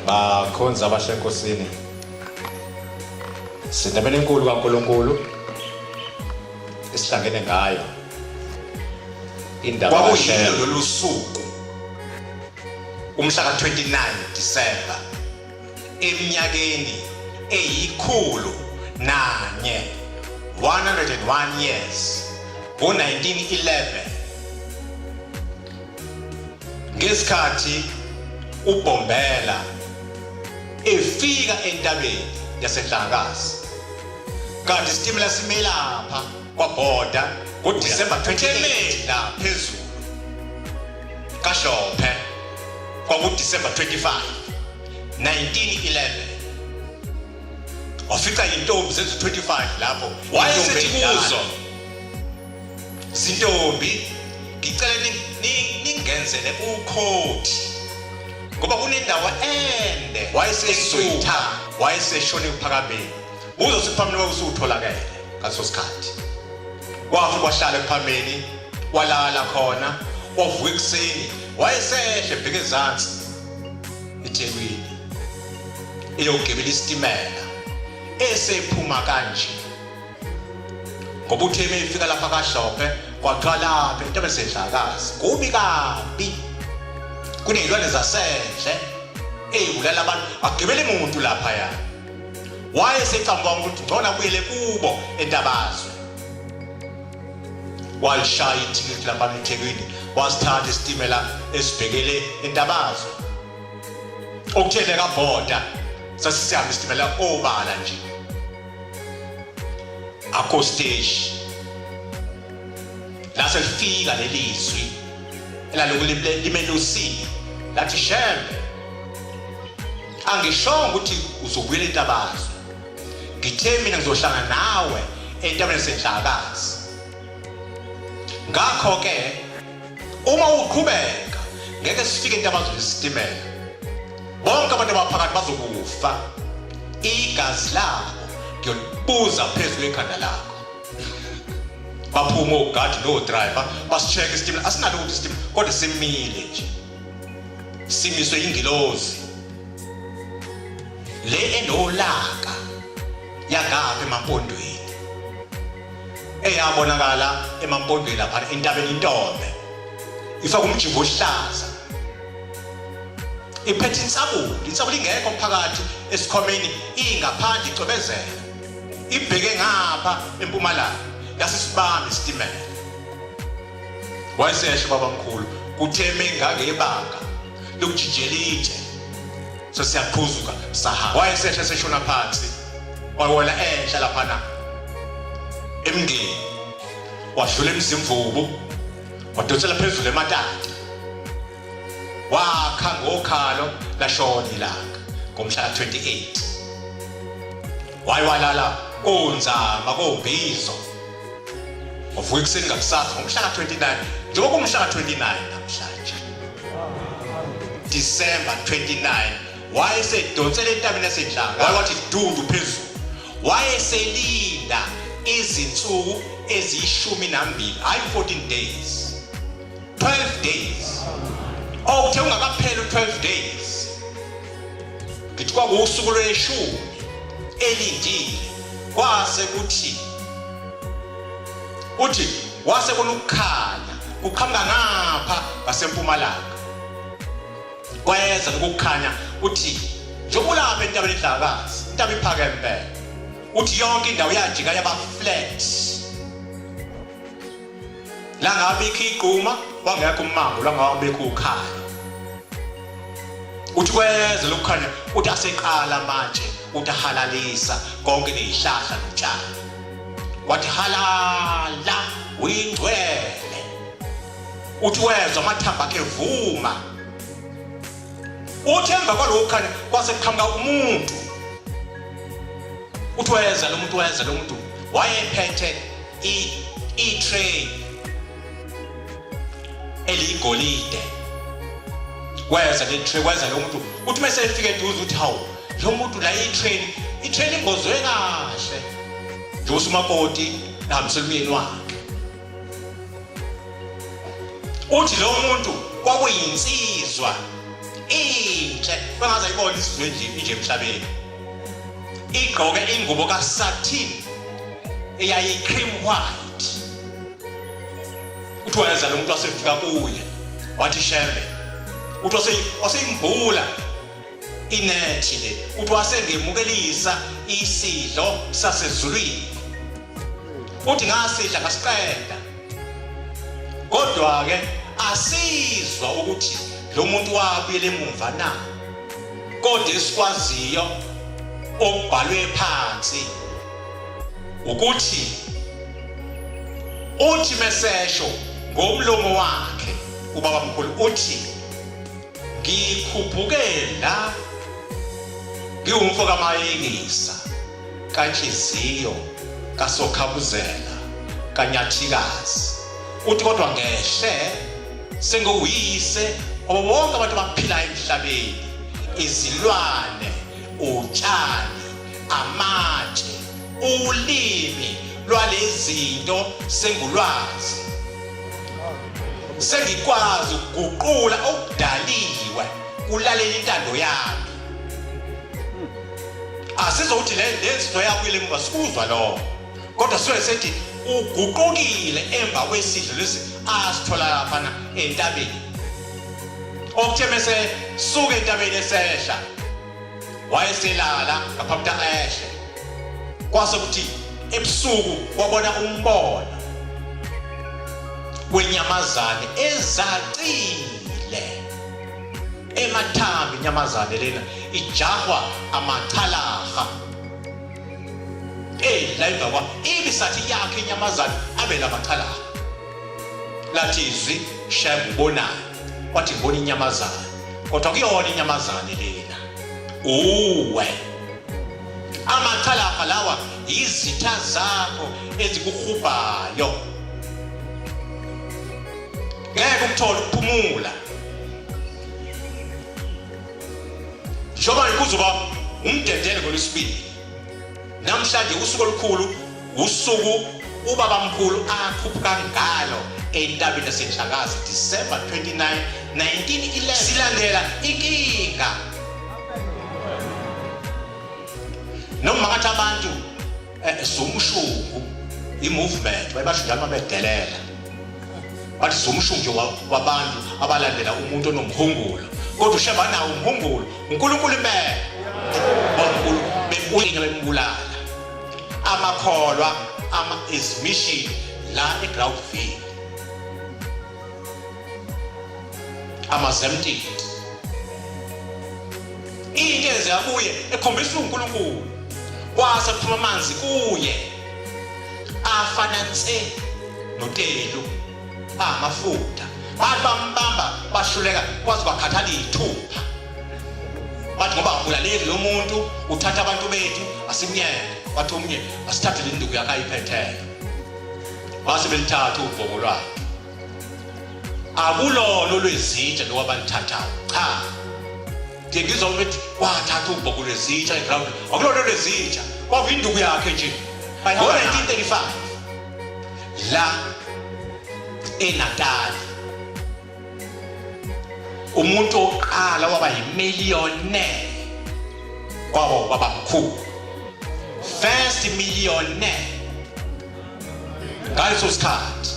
Bakhonza abahle enkosini. Sindabeni enkulu kaNkuluNkulu esihlangene ngayo. Indaba Kwakuyilo lolu suku umhla ka-29 December eminyakeni eyikhulu nanye 101 years ngo-1911 ngesikhathi uBhombela efika entabeni yaseNhlangakazi kanti isitimela simelapha kwabhoda ngoDisemba 28 la phezulu kaHlophe kwakuDisemba 25 1911 wafica intombi zenzu 25 lapho wayesethi kuzo zintombi ngicela ningenzele ukhodi ngoba kunendawo ende wayesesuka wayeseshona ekuphakameni uzothi kuphameni wawusutholakele ngaleso sikhathi wafika wahlala ekuphameni walala khona wavuka ekuseni wayesehle ebheke ezansi eThekwini eyogibela isitimela esephuma kanje ngoba uthe uma efika lapha kaHlophe kwathiwa lapha into esedlakazi kubi kabi kuney'lwane zasendle ey'bulala abantu akugibeli muntu laphaya wayesecabanga ukuthi ngcono abuyele kubo entabazwe walishaya ithikithi lapha eThekwini wasithatha isitimela esibhekele entabazwe okuthele kabhoda sasisihamba isitimela obala nje akho stage lase lifika lelizwi elaloku limelusile lathi shembe angishongo ukuthi uzobuyela entabazwe ngithe mina ngizohlangana nawe entabeni senhlakazi ngakho ke uma uqhubeka ngeke sifike entabazwe lesitimela bonke abantu abaphakathi bazokufa igazi labo ngiyolibuza phezu kwekhanda lakho baphuma ogadi no-driver basi-check isitimela asinalutho isitimela kodwa simile nje simiswe ingilozi le enolaka yangapha emampondweni eyabonakala emampondweni lapha entabeni intombe ifaka umjingo ohlaza iphethe insabuli insabuli ingekho phakathi esikhwameni ingaphandle icwebezela ibheke ngapha empumalanga yasisibamba isitimela wayesesho babamkhulu kuthe mengangebanga lokujijela itshe sesiyaqhuzuka sahamba wayesehla seshona phansi wawela enhla laphana emngeni wadlula emzimvubu wadonsela phezulu ematata wakha ngokhalo lashona ilanga ngomhla ka-28 waye walala konzama kombizo wavuka ekuseni ngakusasa ngomhla ka-29 njengoba kumhla ka-29 namhlanje December 29 wayesedonsela entabeni yasenhlanga wathi dundu phezulu wayeselinda izinsuku eziyishumi nambili hayi 14 days 12 days okuthe ungakapheli u-12 days ngithi kwakuwusuku lweshumi elindile kwase kuthi uthi wase bona ukukhanya kuqhamuka ngapha ngasempumalanga kweza lokukhanya uthi njengoba ulapha entabeni enhlakazi intaba iphakeme impela uthi yonke indawo yajika yaba flat langabikho igquma wangekho ummango langabikho ukhanya uthi kweze lokukhanya uthi aseqala manje uthi ahalalisa konke nezihlahla notshani wathi halala uyingcwele uthi wezwa amathambo akhe evuma uthi emva kwalokhu khanya kwase kuqhamuka umuntu uthi weza lo muntu weza lo muntu wayephethe i-tray eliyigolide weza le tray weza lo muntu uthi mase efika eduze uthi hawu lo muntu la i-train i-train imbozwe kahle njengoba umakoti nahambisela umyeni wakhe uthi lo muntu kwakuyinsizwa Inhle bengaze ayibone isizwe nje inje emhlabeni. Igqoke ingubo kasatin eyayi cream white. Uthi wayeza lo muntu wasefika kuye wathi shembe uthi waseyimbula inethi le uthi wasengemukelisa isidlo sasezulwini uthi ngasidla ngasiqeda kodwa ke asizwa ukuthi lo muntu wabuyela emumva na kodwa esikwaziyo okubhalwe phansi ukuthi uthi mesesho ngomlomo wakhe ubaba mkhulu uthi Ngikhuphuke la ngiwumfo kaMayekisa kaNhliziyo kaSokhabuzela kaNyathikazi uthi kodwa ngehle sengiwuyise wabo bonke abantu abaphilayo emhlabeni izilwane utshani amatshe ulimi lwalezinto sengulwazi sengikwazi ukuguqula okudaliwe kulalela intando yami asizokuthi le lezinto yakuyile emuva sikuzwa lokho kodwa siyobe sethi uguqukile emva kwesidlo lesi asithola laphana entabeni okuthe mese suka entabeni esehla wayeselala ngaphambi ukuthi ehle kwase kuthi ebusuku wabona umbono wenyamazane ezacile emathambo inyamazane lena ijahwa amachalaha eh la emva kwa ibisathi yakhe inyamazane abe lamachalaha lathi izwi shembe ubonani wathi ngibona inyamazane kodwa kuyona inyamazane lena uwe amachalapha lawa yizitha zakho ezikuhubhayo ngeke ukuthole ukuphumula njengoba kuzoba umdedele ngolwesibili Namhlanje usuku olukhulu usuku ubabamkhulu akhuphuka ngalo entabeni yaseNhlakazi December 29 1911 silandela inkinga noma ngathi abantu eh, zumshungu i-movement bayibasho njalo uma bedelela bathi zumshungu nje wabantu abalandela umuntu onomhungulo kodwa usheba nawo umhungulo uNkulunkulu impela wankulu bebuye bembulala amakholwa ama is mission la eGroundville amazemtini into eze kuye ekhombisa uNkulunkulu kwase kuphuma amanzi kuye afana nse notelu amafutha bathi bambamba bahluleka kwaze kwakhathala iy'thupha bathi ngoba akulaleli lo muntu uthatha abantu bethu asimyeke wathi omunye asithathe le nduku yakhe ayiphetheyo base belithatha ubhoko lwakhe akulona olwezitsha lokhu abalithathayo cha ngiye ngizwa ukuthi wathatha ubhoko lwezitsha eground akulona olwezitsha kwakuyinduku yakhe nje ngo-1935 la eNatali umuntu oqala waba yimillionaire kwabo babamkhulu first millionaire ngaleso sikhathi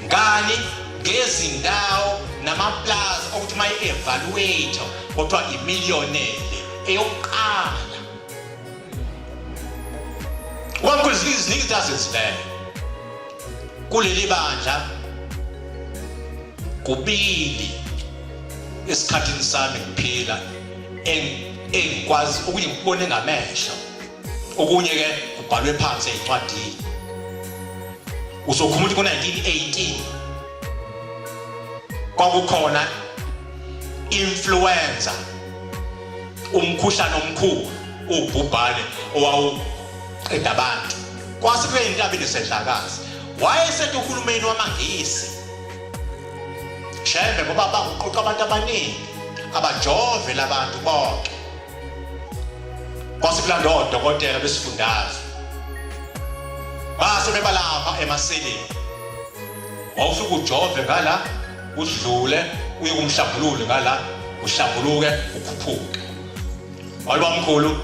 ngani ngezindawo namaplaza okuthi uma i-evaluate kuthiwa imillionaire eyokuqala Wamkhulu ziningi izinto azenzileyo kuleli bandla kubili esikhathini sami ngiphila engikwazi okunye ngikubone ngamehlo okunye ke kubhalwe phansi ezincwadini uzokhuluma ukuthi ngo-1918 kwakukhona influenza umkhuhlane omkhulu ubhubhane owawuqeda abantu kwase kube intabeni esedlakazi wayesethi uhulumeni wamangisi shembe ngoba bakuqoqa abantu abaningi abajove labantu bonke kwase kulanda odokotela besifundazwe base bebalapha emaseleni wawufika ujove ngala udlule uye kumhlambululi ngala uhlambuluke ukhuphuke. Walibamkhulu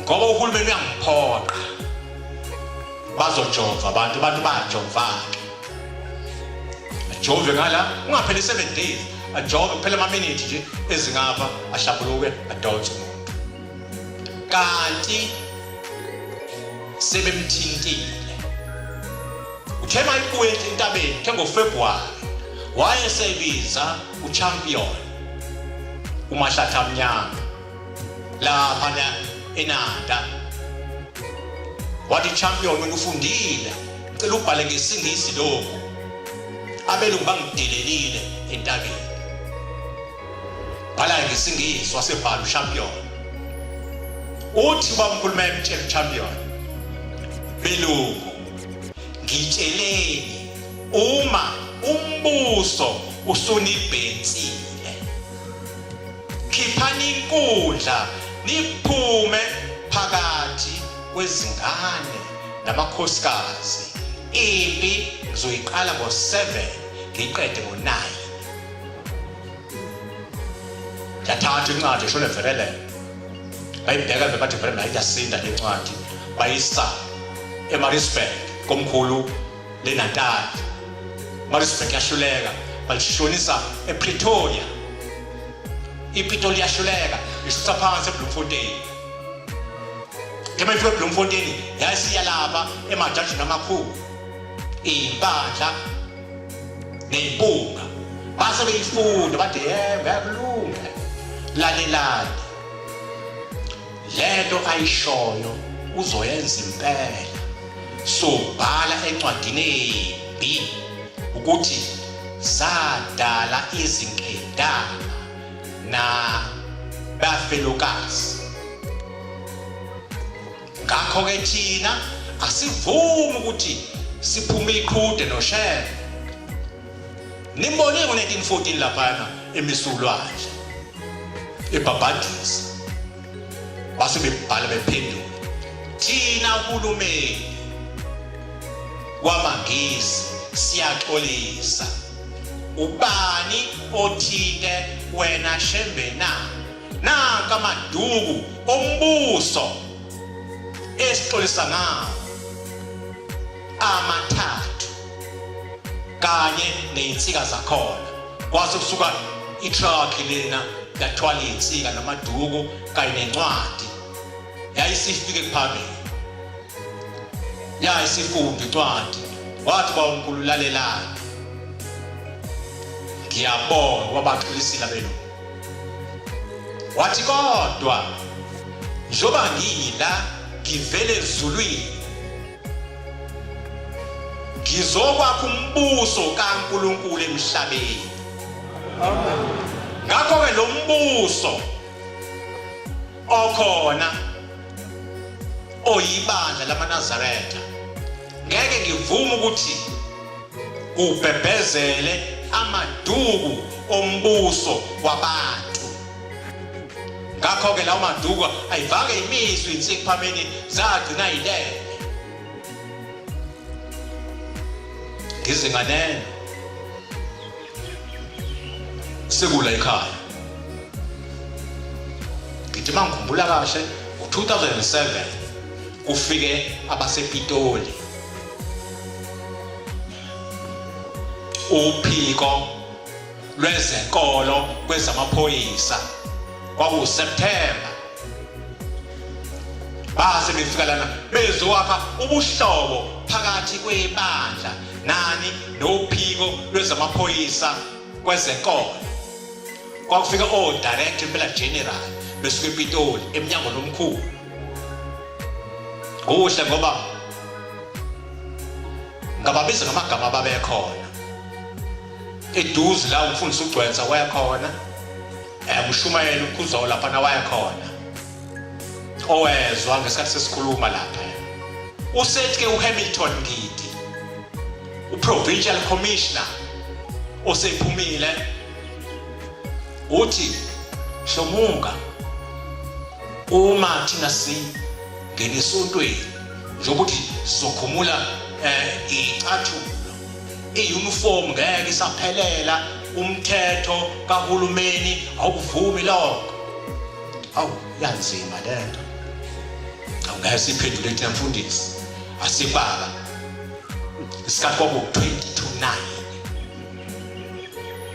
ngoba uhulumeni uyangiphoqa. Bazojova abantu, abantu bajova-ke. Ajove ngala ungapheli 7 days, ajove kuphela amaminithi nje ezingapha ahlambuluke adonse umuntu. Kanti sebemthintile. Uthe mayibuye entabeni, uthe ngoFebruary wayesebiza uchampion uMahlatha Mnyama lapha eNanda. Wathi champion wena ufundile, ngicela ubhale ngesingisi lokhu. Abelungu bangidelelile entabeni. Bhala ngesingisi wasebhala uchampion. Uthi bamkhuluma emtshela uchampion. Belungu ngitsheleni uma umbuso usunibhensile khiphani inkundla niphume phakathi kwezingane namakhosikazi impi ngizoyiqala ngo-7 ngiyiqede ngo-9 yathatha incwadi eshone verelele bayibheka vele bathi vele nayo iyasinda le ncwadi bayisa eMaritzburg komkhulu leNatal. Maritzburg yahluleka balishonisa ePretoria. IPitoli yahluleka isusa phansi eBloemfontein. Njengoba ifika eBloemfontein yayisiya lapha emajajini amakhulu iy'mpandla ney'mpunga base beyifunda bathi yebo ngeke kulunge lalelani Lento ayishoyo uzoyenza impela. Sobhala encwadini embi ukuthi zadala izinkedama na bafelokazi. Ngakho-ke thina asivumi ukuthi siphume iqhude noShembe. Nimbonile ngo-1914 laphana emisulwandle ebhabhadisa base bebhala bephendula thina hulumeni wamangisi siyaxolisa ubani othinte wena Shembe na nanka amaduku ombuso esixolisa ngawo amathathu kanye nezinsika zakhona kwase kusuka itruck lena yathwala izinsika namaduku kanye nencwadi yayisifike kuphambili yayisifunda incwadi wathi bawunkulu lalelani ngiyabonga wabaxolisile abelungu wathi kodwa njengoba ngila ngivele ezulwini ngizokwakha umbuso kaNkuluNkulu emhlabeni. Amen. Ngakho-ke lo mbuso okhona oyibandla lamaNazaretha ngeke ngivume ukuthi ubhebhezele amaduku ombuso wabantu. Ngakho-ke lawo maduku ayivake imiswe insikuphameni zagcina yilele. Ngize nganeno sekula ekhaya. Ngithi mangikhumbula kahle ngo-2007 kufike abasePitoli uphiko lwezenkolo kwezamaphoyisa kwakuSeptember base befika lana bezowakha ubuhlobo phakathi kwebandla nani nophiko lwezamaphoyisa kwezenkolo kwakufika o-director impela general besuka ePitoli emnyango lomkhulu kuhle ngoba ngababiza ngamagama ababekhona eduze la umfundisi uGcwensa wayekhona um ushumayela ukhuzawo laphana wayekhona owezwa ngesikhathi sesikhuluma lapha usethi ke uHamilton Ngidi uprovincial commissioner osephumile uthi hlomuka uma thina singena esontweni njengokuthi sizokhumula eh icathulo iuniform ngeke isaphelela. Umthetho kahulumeni awukuvumi lokho. Awu, yanzima lento. Awungeke siphendule thina mfundisi. Asibaba. Isikhathi kwaku 20 to 9.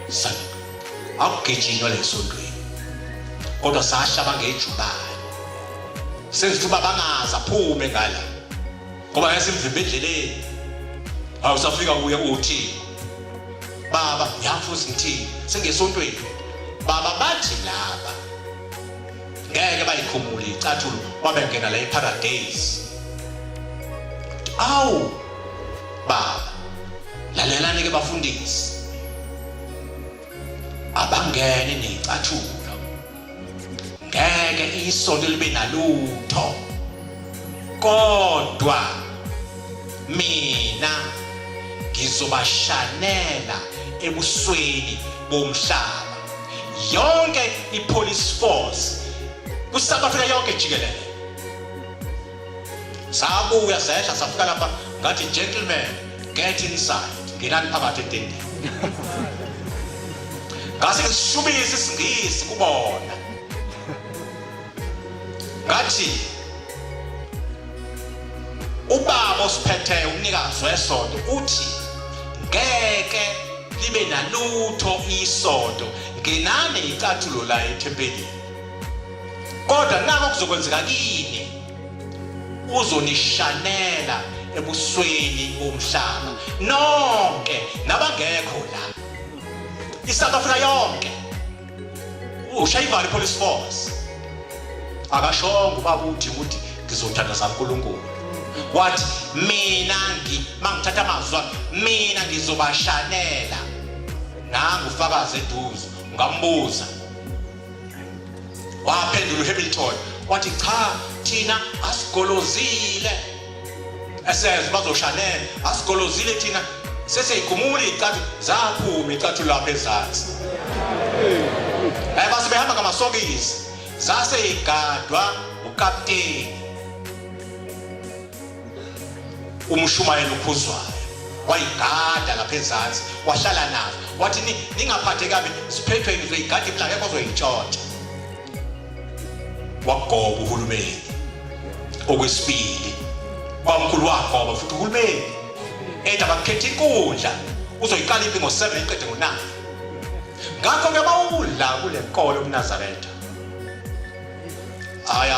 Sa akugijinywa lesontweni. Kodwa sahlaba ngejubane. Senza ubaba angazi aphume ngala. Ngoba yasimvimba endleleni. Awusafika kuye uthi baba yamfuzi ngithini sengesontweni baba bathi laba ngeke bayikhumule icathulo babengena la eparadise. Awu baba, lalelani ke bafundisi, abangene necathulo, ngeke isonto libe nalutho, kodwa mina ngizobashanela ebusweni bomhlaba yonke ipolice force kuSouth Africa yonke jikelele. Sabuya sehla safika lapha, ngathi gentlemen, get inside, ngenani phakathi etendeni. Ngase ngisishubisa isiNgisi kubona, ngathi ubaba osiphetheyo umnikazi wesonto uthi ngeke libe nalutho isonto, ngenani icathulo la ethempelini, kodwa nako kuzokwenzeka kini, uzonishanela ebusweni bomhlaba nonke nabangekho la, iSouth Africa yonke. Ushayivale police force. Akashongo ubaba uthi ukuthi ngizothandaza uNkulunkulu, wathi mina ngi mangithatha amazwi mina ngizobashanela. Nangu ufakazi eduze, ungambuza. Waphendula uHamilton wathi cha, thina asigolozile, esezwe bazoshanela, asigolozile thina seseyigumula iy'cathu, zaphuma iy'cathu lapha ezansi. Base behamba ngamasokisi, zase igadwa ukapteni umshumayeli ukhuzwayo, wayigada lapha ezansi, wahlala nazo, wathi ningaphatheki kabi, siphethwe ngizoyigada imali, akekho ozoyintshontsha. Wagoba uhulumeni. Okwesibili, bamkhulu wagoba futhi uhulumeni, ethi abakhetha inkundla, uzoyiqala impi ngo-7 iqede ngo-9. Ngakho-ke bawula kule nkolo yobuNazaretha. Hayi,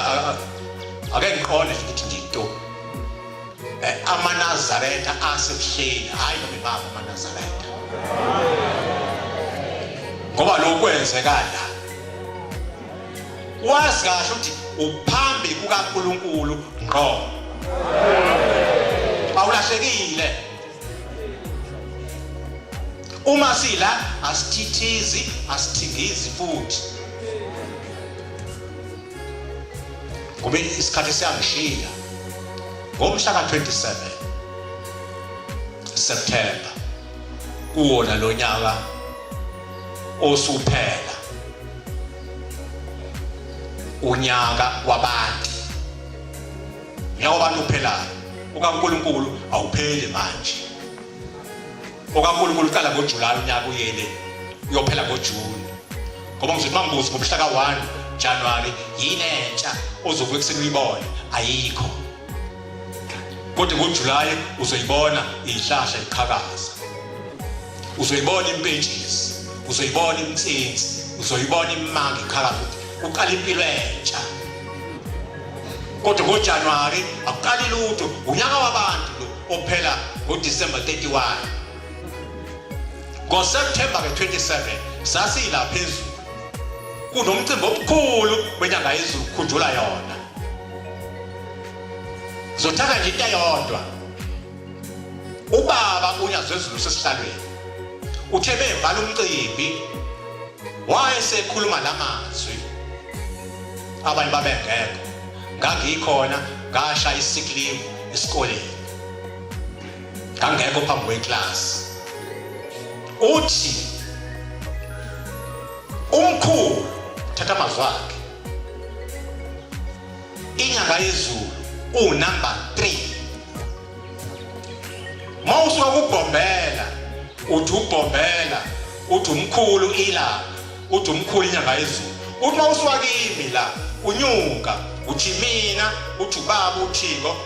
ake ngiqonde nje ukuthi ngito amaNazaretha asebuhleni, hayi noma ibaba amaNazaretha, ngoba lokhu kwenzeka la wazi kahle ukuthi uphambi kukaNkulunkulu ngqo, awulahlekile. Uma sila asithithizi, asithingizi futhi, ngoba isikhathi siyangishiya. Ngomhla ka-27 September kuwona lo nyaka osuphela, unyaka wabantu, unyaka wabantu uphelayo, ukaNkulunkulu awupheli manje. OkaNkulunkulu uqala ngoJuly unyaka uyele uyophela ngoJune, ngoba ngizothi mangibuza ngomhla ka-1 January yini entsha ozovuka ekuseni uyibone, ayikho. Kodwa ngoJuly uzoyibona izihlahla iqhakaza, uzoyibona impentshisi, uzoyibona imtsinsi, uzoyibona imanga iqhakaza, ukuthi uqala impilo entsha. Kodwa ngoJanuary akuqali lutho, unyaka wabantu lo ophela ngoDecember 31. NgoSeptember ke 27 sasila phezulu kunomcimbi omkhulu wenyanga yezulu, kukhunjula yona. Ngizothatha nje into eyodwa. Ubaba uNyazwezulu sesihlalweni uthe bevala umcimbi wayesekhuluma lamazwi, abanye babengekho, ngangikhona, ngasha i-sick leave esikoleni, ngangekho phambi kweclass. Uthi umkhulu, thatha amazwi akhe, inyanga yezulu unumber 3. Mawusuka kubhombela, uthi ubhombela Uthi umkhulu ilanga, uthi umkhulu inyanga yezulu. Uthi uma usuka kimi la unyuka uthi mina, uthi ubaba uThingo,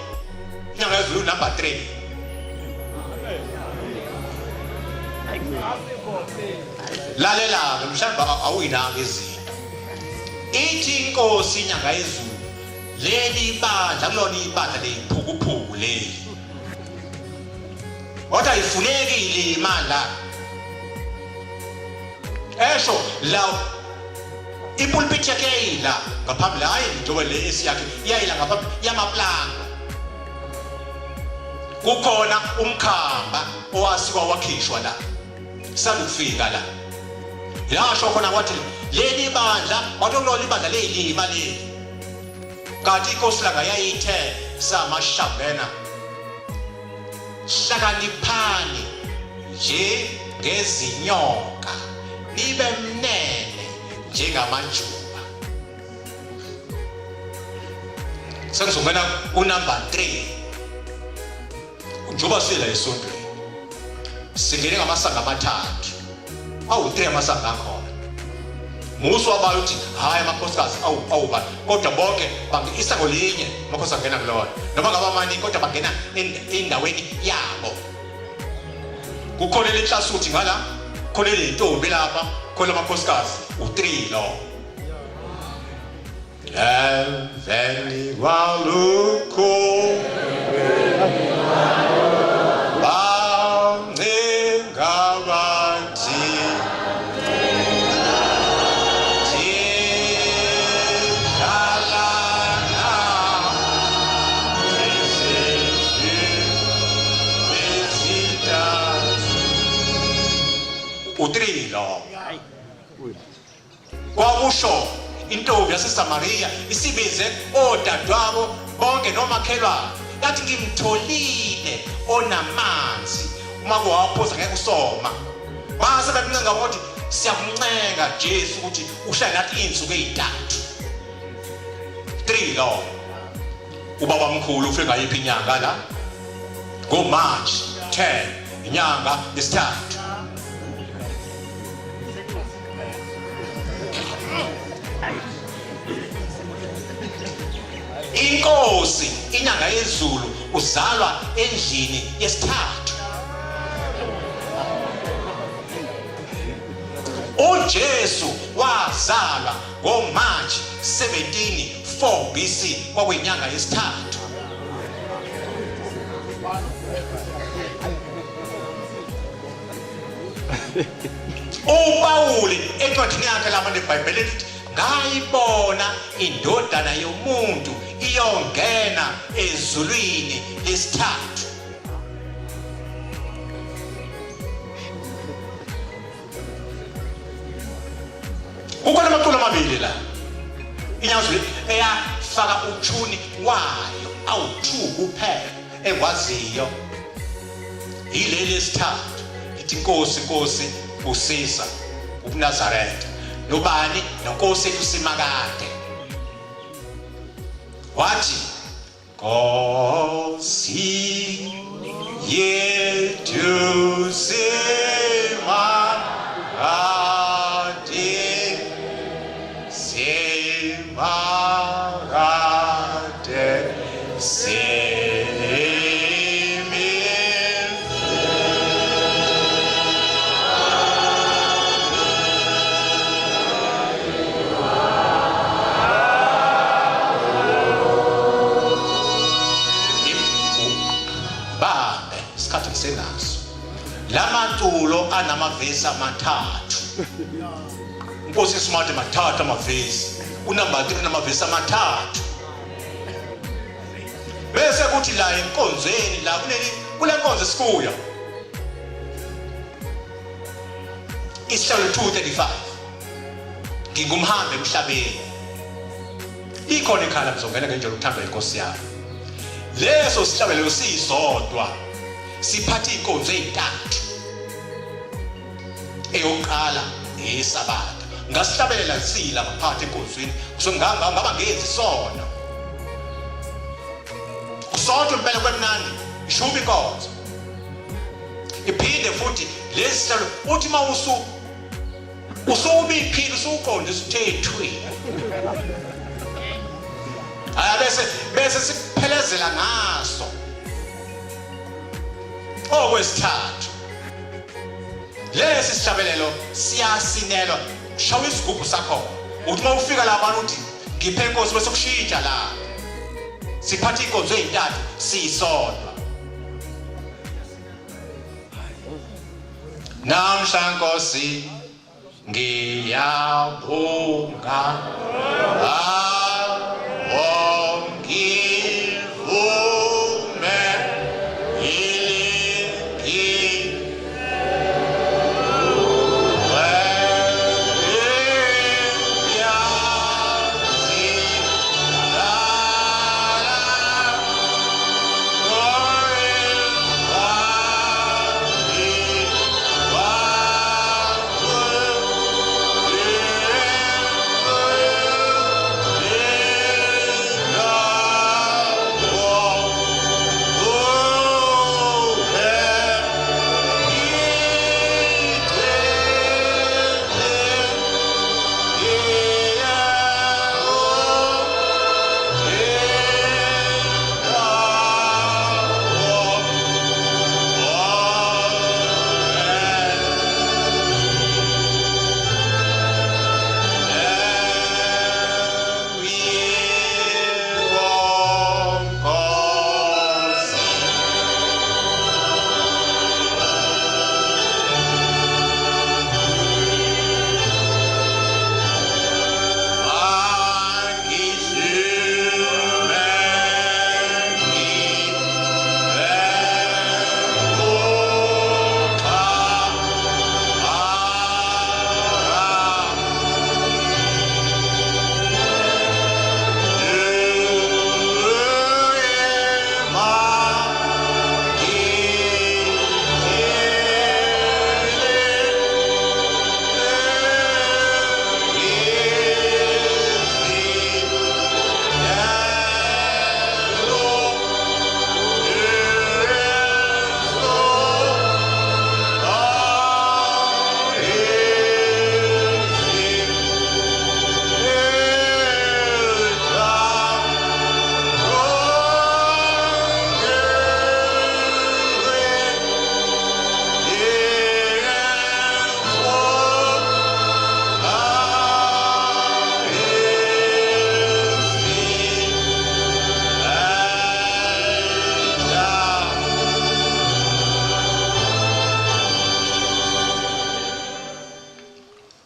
inyanga yezulu number 3. Lalela-ke mhlawumbe awuyinaki izinto. Ithi inkosi inyanga yezulu leli bandla kulona ibandla leyiphukuphuku leli. Kodwa ayifuneki ilima la. Esho la ipulpit yakhe yayila ngaphambili, hayi njengoba le esiyakhe iyayila ngaphambili yamaplanga. Kukhona umkhamba owasikwa wakhishwa la salufika la yasho khona wathi leli bandla wathi kulona ibandla leyilima leli kanti inkosi langa yayithe samashangena hlakaniphani nje ngezinyoka nibe mnene njengamajuba. Sengizongena kunumber 3 njengoba sila esontweni singene ngamasango amathathu awu-3 amasango akhona musu wabayo uthi hhayi amakhosikazi awubani kodwa bonke isango linye amakhosi angena kulona noma ngabe amaningi kodwa bangena endaweni yabo. Kukhona elenhlasuthi ngala, khona eleyintombi lapha, khona amakhosikazi u-3 lo. Emveni kwalokho bancenga bathi Thidlalana U-3 lo. Kwakusho intombi yaseSamariya isibize odadewabo bonke nomakhelwane yathi ngimtholile onamanzi uma kuwaphuza ngeke usoma. Base bemncenga ukuthi siyakuncenga Jesu ukuthi uhlale nathi iy'nsuku ey'ntathu. 3 lo. Ubaba mkhulu ufike ngayiphi inyanga la? Ngo-March 10 inyanga yesithathu. Inkosi inyanga yezulu uzalwa endlini yesithathu. UJesu wazalwa ngoMarch 17 4 BC kwakuyinyanga yesithathu. uPawuli encwadini yakhe lapha neBhayibheli lithi ngayibona indodana yomuntu iyongena ezulwini lesithathu. Kukhona amaculo amabili la inyazulu eyafaka uthuni wayo awu-2 kuphela engwaziyo yileli esithathu ithi inkosi inkosi busisa ubuNazaretha nobani nonkosi ethu simakade wathi Nkosi yethu simakade simakade simi. Bambe isikhathi ngisenaso. Lamaculo anamavesi amathathu. Inkosi smart mathathu amavesi. Unumber 3 namavesi amathathu. Bese kuthi la enkonzweni la kuleli kule nkonzo esikuyo. Isihlalo 235. Ngingumhambi emhlabeni. Ikhona ikhala ngizongena ngendlela ukuthandwa inkosi yami. Leso sihlabelelo sisodwa siphatha inkonzo ezintathu. Eyokuqala eyesabatha. Ngasihlabelela sila ngaphakathi enkonzweni so ngaba ngenzi sona. Kusodwa impela kwemnandi ishuba inkonzo. Iphinde futhi lesi sihlalo uthi mawusu Usubiphile usuqonde usuthe thwi. Haya bese bese sikuphelezela ngaso. Okwesithathu. Lesi sihlabelelo siyasinelwa. Shawa isigubhu sakho. Uthi uma ufika lapha uthi ngiphe inkosi bese kushintsha la. Siphatha inkonzo ezintathu sisodwa. Namhla Nkosi ngiyabonga Ongivume ilingi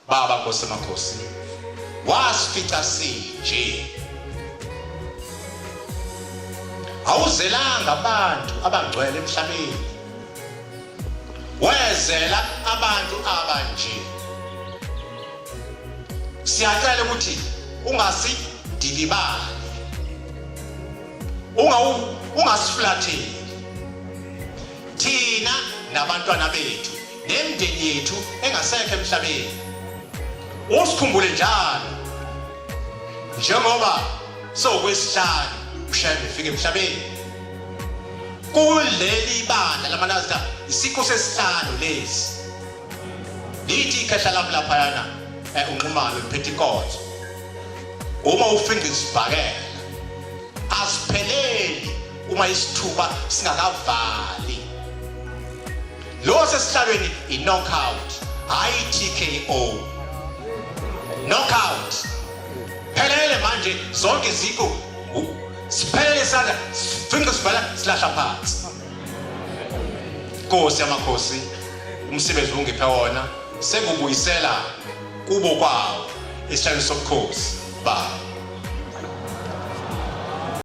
Baba Nkosi amakhosi wasifica sinje awuzelanga abantu abangcwele emhlabeni wezela abantu abanje siyacela ukuthi ungasidilibali ungasiflatheli thina nabantwana bethu nemndeni yethu engasekho emhlabeni usikhumbule njalo njengoba sokwesihlanu uShembe efika emhlabeni kuleli bandla lamaNazareth isikho sesihlanu lesi lithi ikhehla lami laphayana eh, unxumalo liphethe inkonzo uma ufinqa isibhakela asipheleli uma isithuba singakavali lo sesihlalweni i-knockout hhayi i-TKO knockout phelele manje zonke iziqu siphelele isandla sifinqe sibhala silahla phansi Nkosi yamakhosi umsebenzi ungiphe wona sengubuyisela kubo kwawo esihlalweni sobukhosi baba.